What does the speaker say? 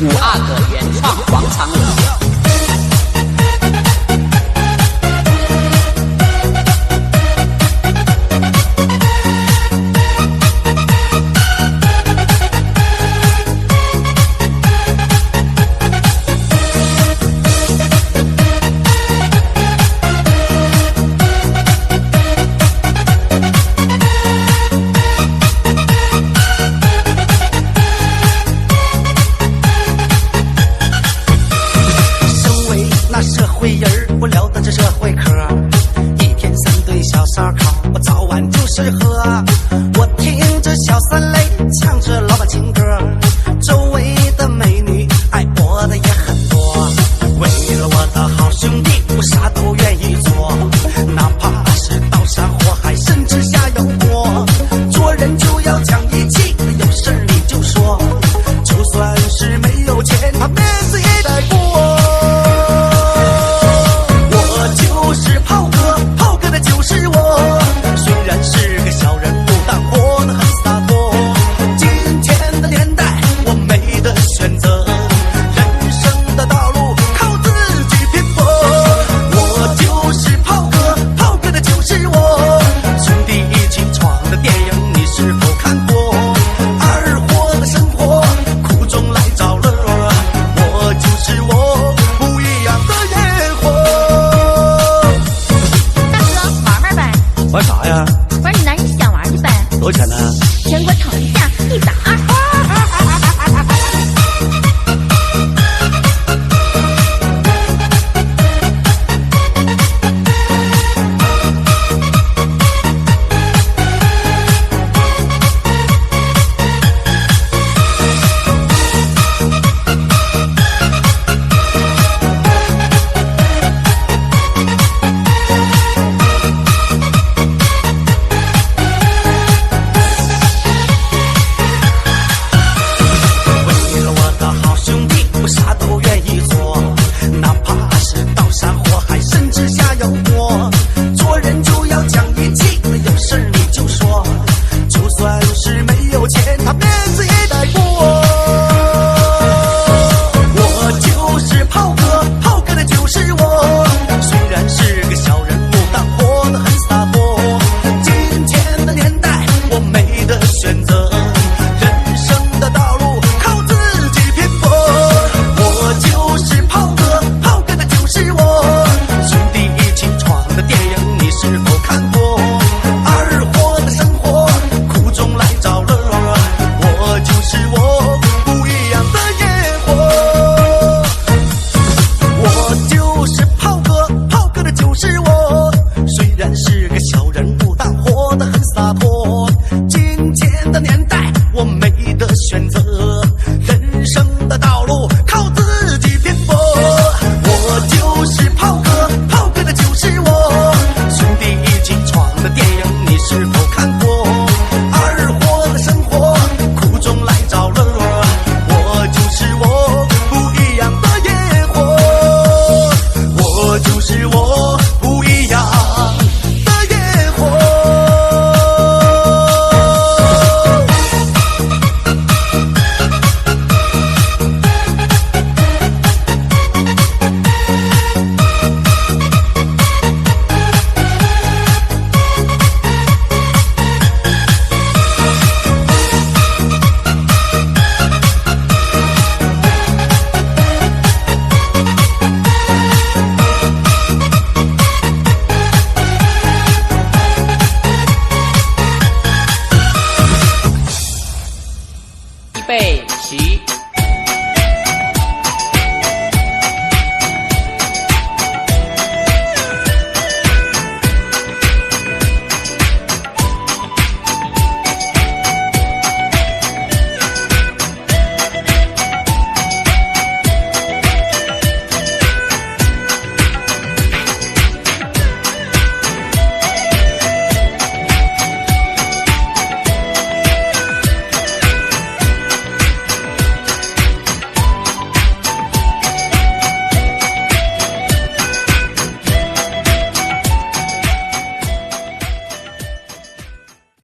五阿哥原创广场舞。身为那社会人儿，我聊的这社会嗑儿，一天三顿小烧烤，我早晚就是喝。我听着小三雷唱着老板情歌，周围的美女爱我的也很多。为了我的好兄弟，我啥都愿意做，哪怕是刀山火海，甚至下油锅。做人就要讲义气，有事儿你就说，就算是没有钱，他面子也得过。我就是炮哥，炮哥的就是我。虽然是个小人物，但活得很洒脱。今天的年代，我没得选择，人生的道路靠自己拼搏。我就是炮哥，炮哥的就是我。兄弟一起闯的电影，你是否看过？二货的生活，苦中来找乐。我就是我，不一样的烟火。大哥，玩玩呗。玩啥呀？玩你男人想玩的呗。多少钱呢？全国统一。